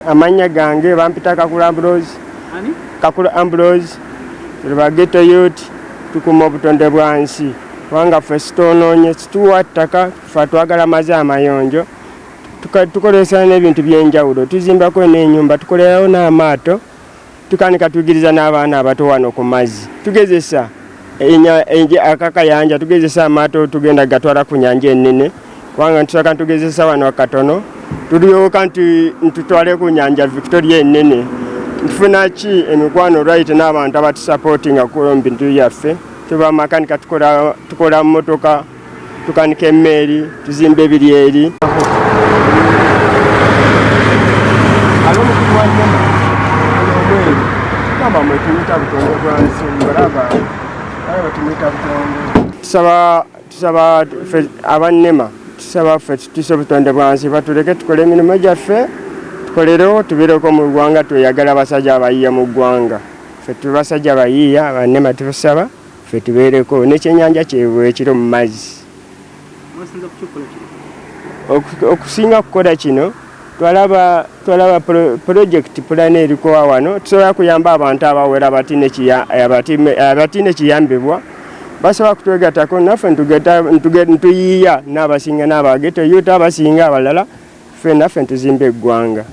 Amannya gange bampita Kakula Ambrose. Ani? Kakula Ambrose. Tuli ba ghetto youth, tukuuma obutonde bwa nsi kubanga ffe sitwonoonye, situwa ttaka, ffe twagala mazzi amayonjo, tukozesa n'ebintu by'enjawulo, tuzimbako n'ennyumba, tukolerawo n'amaato, tukanika tuyigiriza n'abaana abato wano ku mazzi, tugezesa akakayanja, tugezesa amaato, tugenda gatwala ku nyanja ennene kubanga ntusooka ntugezesa wano katono, tulyoka ntutwale ku nyanja Victoria ennene. Ntufuna ki emikwano right n'abantu abatusapootinga ku bintu byaffe. Tuba makanika, tukola mmotoka, tukanika emmeeri, tuzimba ebiryeri. Ab'omukulu wa NEMA omweru tugamba mwe tumuyita butonde bwa nsi, mulaba alaba tumuyita butonde. Tusaba ffe aba NEMA, tusaba ffe tutuse obutonde bwa nsi, batuleke tukole emirimu gyaffe, tukolerewo, tubeereko mu ggwanga, tweyagala abasajja abayiiya mu ggwanga. Ffe tuli basajja bayiiya, aba NEMA tubasaba ffe tubeereko n'ekyennyanja kyebwe ekiri mu mazzi. Okusinga kukola kino twalaba project plan eriko wano, tusobola kuyamba abantu abawera abatine kiyambibwa, basobola kutwegattako naffe ntuyiiya n'abasinga n'aba ghetto youth abasinga abalala, ffe naffe ntuzimba eggwanga.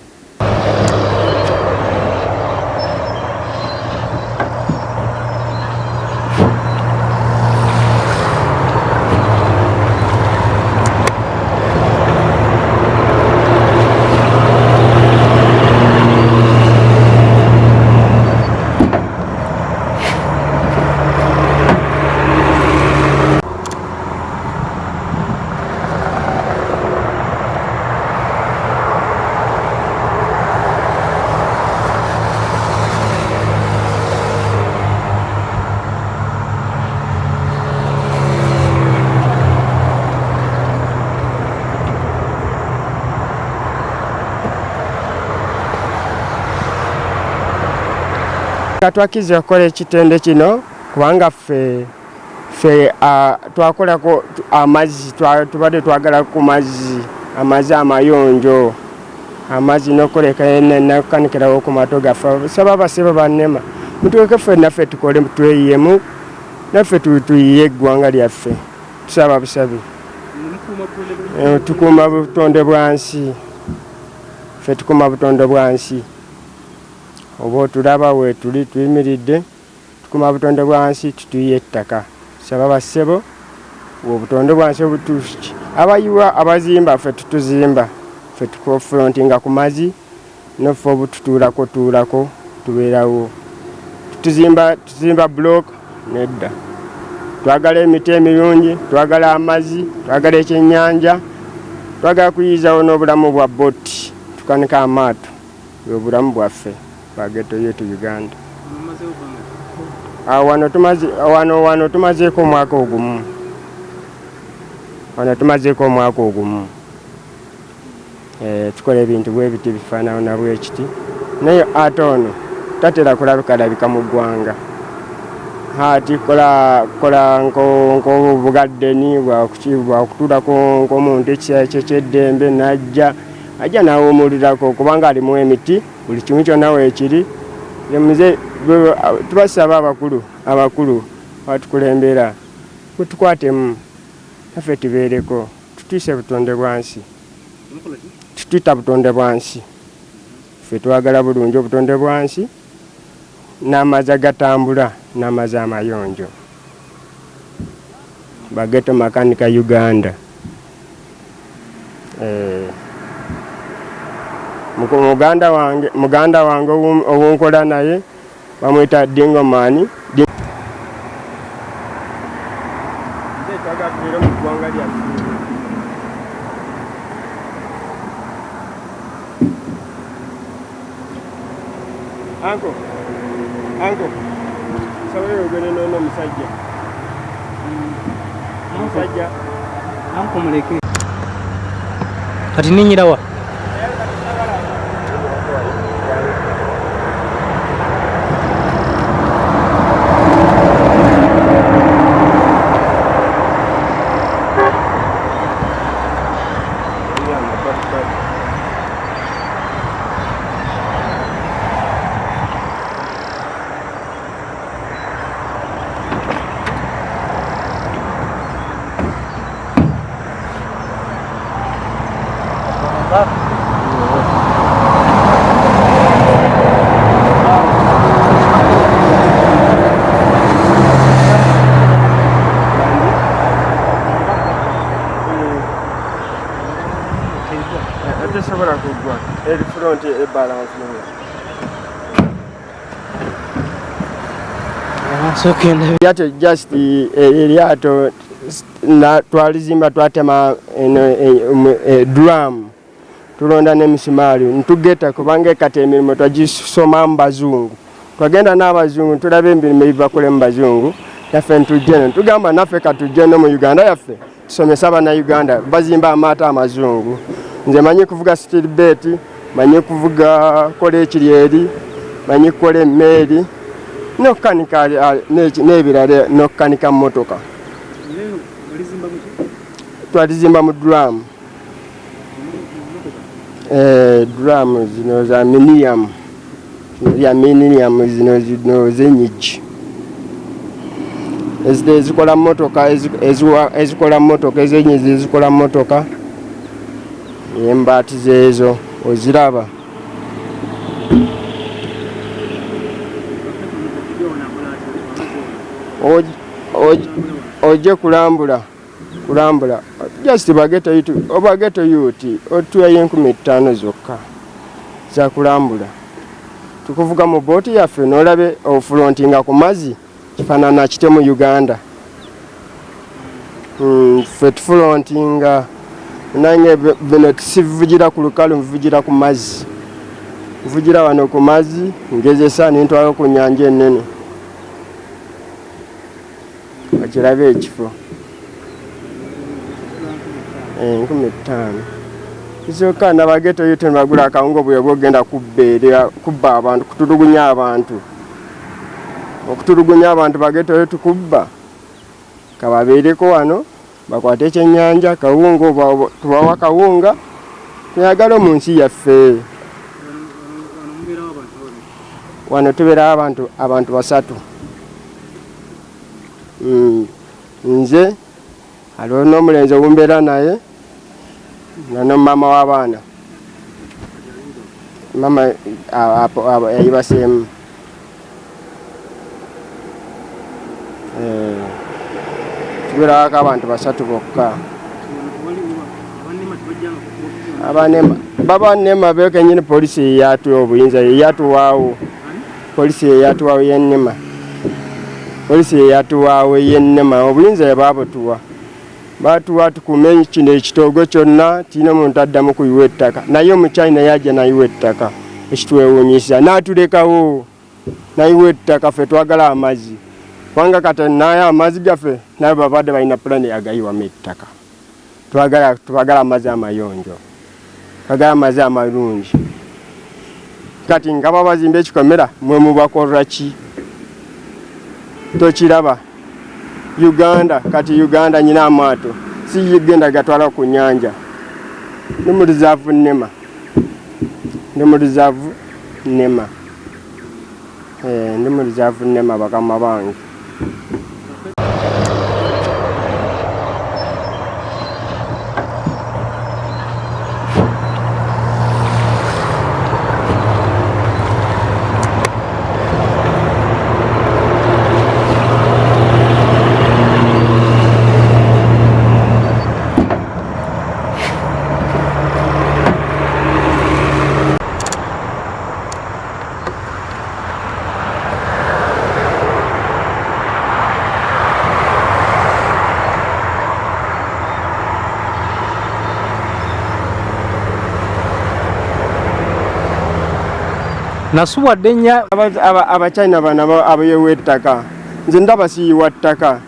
Twakkiriza okukola ekitende kino kubanga ffe twakolako amazzi, tubadde twagala ku mazzi, amazzi amayonjo, amazzi n'okukoleka n'okukanikirawo ku maato gaffe. Saba basebo ba NEMA mutuweke ffe naffe tukole, tweyiyemu naffe tuyiye eggwanga lyaffe. Tusaba busabi, tukuuma butonde bwa nsi, ffe tukuuma butonde bwa nsi. Oba otulaba weetuli tuyimiridde, tukuma butonde bwa nsi, tutuyiye ettaka. Saba bassebo obutonde bwa nsi abayiwa abazimba ffe tutuzimba, ffe tukonfrontinga ku mazzi noffe obututuulako tuulako tubeerawo. Tuzimba block nedda. Twagala emiti emirungi, twagala amazzi, twagala ekyennyanja, twagala kuyiizawo n'obulamu bwa boti, tukanika amaato, bwe bulamu bwaffe bwa ghetto youth Uganda. Wano tumazeeko omwaka ogumu. Wano tumazeeko omwaka ogumu. Tukola ebintu bwe biti bifaanana bwe kiti, naye ate ono tatera kulabikalabika mu ggwanga. Ati kola nk'obugaddeni bwakutuulako nk'omuntu ekiseera kye ky'eddembe n'ajja ajja n'awummulirako kubanga alimu emiti, buli kimu kyonna weekiri. Muze tubasaba abakulu abatukulembera mutukwatemu naffe tubeereko, tutiise butonde bwa nsi, tutuyita butonde bwa nsi. Ffe twagala bulungi obutonde bwa nsi n'amazzi agatambula n'amazzi amayonjo. Ba ghetto makanika Uganda. Muganda wange owunkola naye bamuyita Dingo Man. Mu ggwanga lyaffe. Anko, anko, saba yogere n'ono omusajja. Omusajja. Anko muleke. Kati ninyirawa? Ebalansinga. Eryato just eryato twalizimba, twatema eno drum, tulonda n'emisumaali ntugeta, kubanga kati emirimu twagisoma mu bazungu. Twagenda n'abazungu, tulaba emirimu ebibakola mu bazungu, naffe ntujje eno tugamba naffe katujje no mu Uganda yaffe tusomese Abannayuganda bazimba amaato amazungu. Nze manyi kuvuga steel boat, manyi kuvuga kola ekiryeri, manyi kukola emmeeri n'okukanika n'ebirala, n'okukanika mmotoka. Twalizimba mu drum, drum zino za aluminium, ya aluminium zino zino z'enyigi ezikola mmotoka, ezikola mmotoka, ez'enyigi ezikola mmotoka, embaati zeezo oziraba. Ojje kulambula just ba ghetto youth, oba ghetto youth otuweyo 5000 zokka za kulambula, tukuvuga mu booti yaffe n'olabe ofulontinga ku mazzi kifaanana kite mu Uganda. Ffe tufulontinga nange bino sivugira ku lukalu, nvugira ku mazzi, nvugira wano ku mazzi, ngezesa nentwala ku nyanja ennene okirabe ekifo. 5000 zokka naba ghetto youth nebagula akawunga obuyo bwogenda kubba kubba abantu, kutulugunya abantu, okutulugunya abantu. Ba ghetto youth kubba, kababeereko wano bakwate ekyennyanja, kawunga, tubawa kawunga, tuyagala mu nsi yaffe. Wano tubeerawo abantu basatu. Nze aliwo n'omulenzi owumbeera naye nga maama w'abaana, mama yayibaseemu. Tubeerawako abantu basatu bokka. Baba nema bekenyini, polisi yeyatuwa obuyinza, yeyatuwaawo, polisi yeyatuwaawo yenema, polisi yeyatuwaawo yenema obuyinza, yebabutuwa, batuwa tukume kino ekitoogo kyonna, kirina omuntu addamu kuyiwa ettaka. Naye omuchina yajja nayiwa ettaka, ekitwewuunyisa n'atulekawo nayiwa ettaka. Ffe twagala amazzi, kubanga kati naye amazzi gaffe naye babadde balina pulani agayiwamu ettaka. Twagala amazzi amayonjo, twagala amazzi amalungi. Kati nga babazimba ekikomera, mwe mubakolera ki? Tokiraba Uganda kati? Uganda nyina amaato sigenda gatwala ku nyanja. Ndi mu reserve nema, ndi mu reserve nema, ndi mu reserve nema, bakama bange. Nasubwadde nnya. Abachina bano abayewa ettaka, nze ndaba siyiwa ttaka,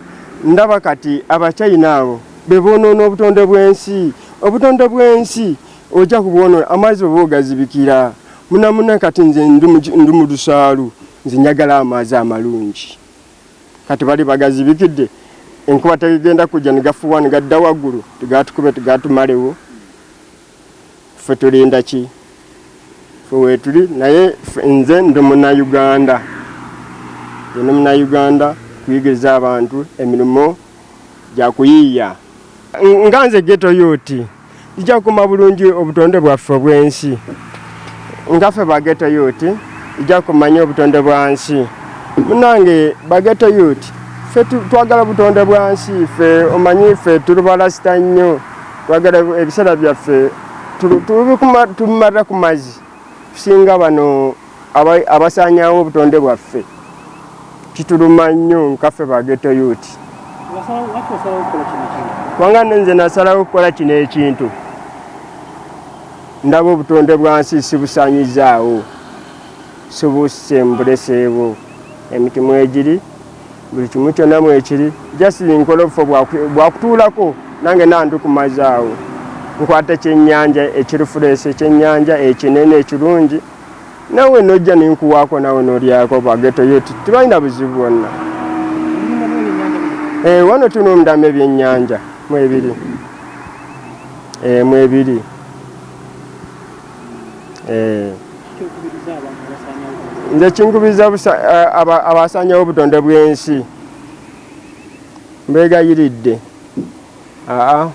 ndaba kati Abachina abo be boonoona obutonde bw'ensi. Obutonde bw'ensi ojja kubwonoona, amazzi oba ogazibikira munamuna. Kati nze ndi mu lusaalu, nze njagala amazzi amalungi. Kati bali bagazibikidde, enkuba tegenda kujja negafuuwa negadda waggulu, tegatukube, tegatumalewo. Ffe tulinda ki? Ffe weetuli, naye nze ndi Munnayuganda, nze ndi Munnayuganda kuyigiriza abantu emirimu gya kuyiiya. Nga nze ghetto youth nzija kukuuma bulungi obutonde bwaffe obw'ensi. Nga ffe ba ghetto youth nzija kumanya obutonde bwa nsi. Munnange, ba ghetto youth ffe twagala butonde bwa nsi. Ffe omanyi ffe tuli balasita nnyo, twagala ebiseera byaffe tubimala ku mazzi. Kusinga bano abasaanyawo obutonde bwaffe, kituluma nnyo nkaffe ba ghetto youth. Kubanga nze nasalawo okukola kino ekintu, ndaba obutonde bwa nsi sibusaanyizaawo, sibusse mbuleseewo, emiti mwegiri, buli kimu kyonna mwekiri, just nkola obufo bwakutuulako nange nandukumazaawo, nkwata ekyennyanja ekirufureesi, ekyennyanja ekinene ekirungi, nawe nojja nenkuwaako nawe nolyako. Ba ghetto youth tebalina buzibu bwonna. Wano tunundamu ebyennyanja mwebiri, mwebiri. Nze kinkubiriza abasaanyawo obutonde bw'ensi, mbeegayiridde aa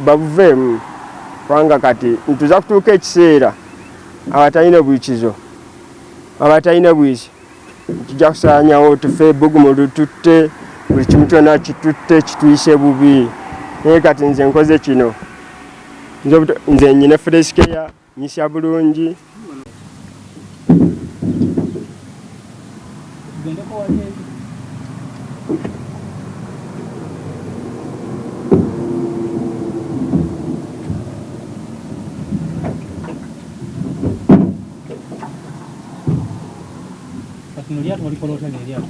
babuveemu, kubanga kati ntuza kutuuka ekiseera abatalina bwikizo, abatalina bwisi tujja kusaanyawo, tufe ebbugumu lututte, buli kimu kyonna kitutte, kituyise bubi. Naye kati nze nkoze kino, nze nyina fresh care, nyisya bulungi. Tugendeko wali eri. Kati lino eryato walikola otya? Lino eryato?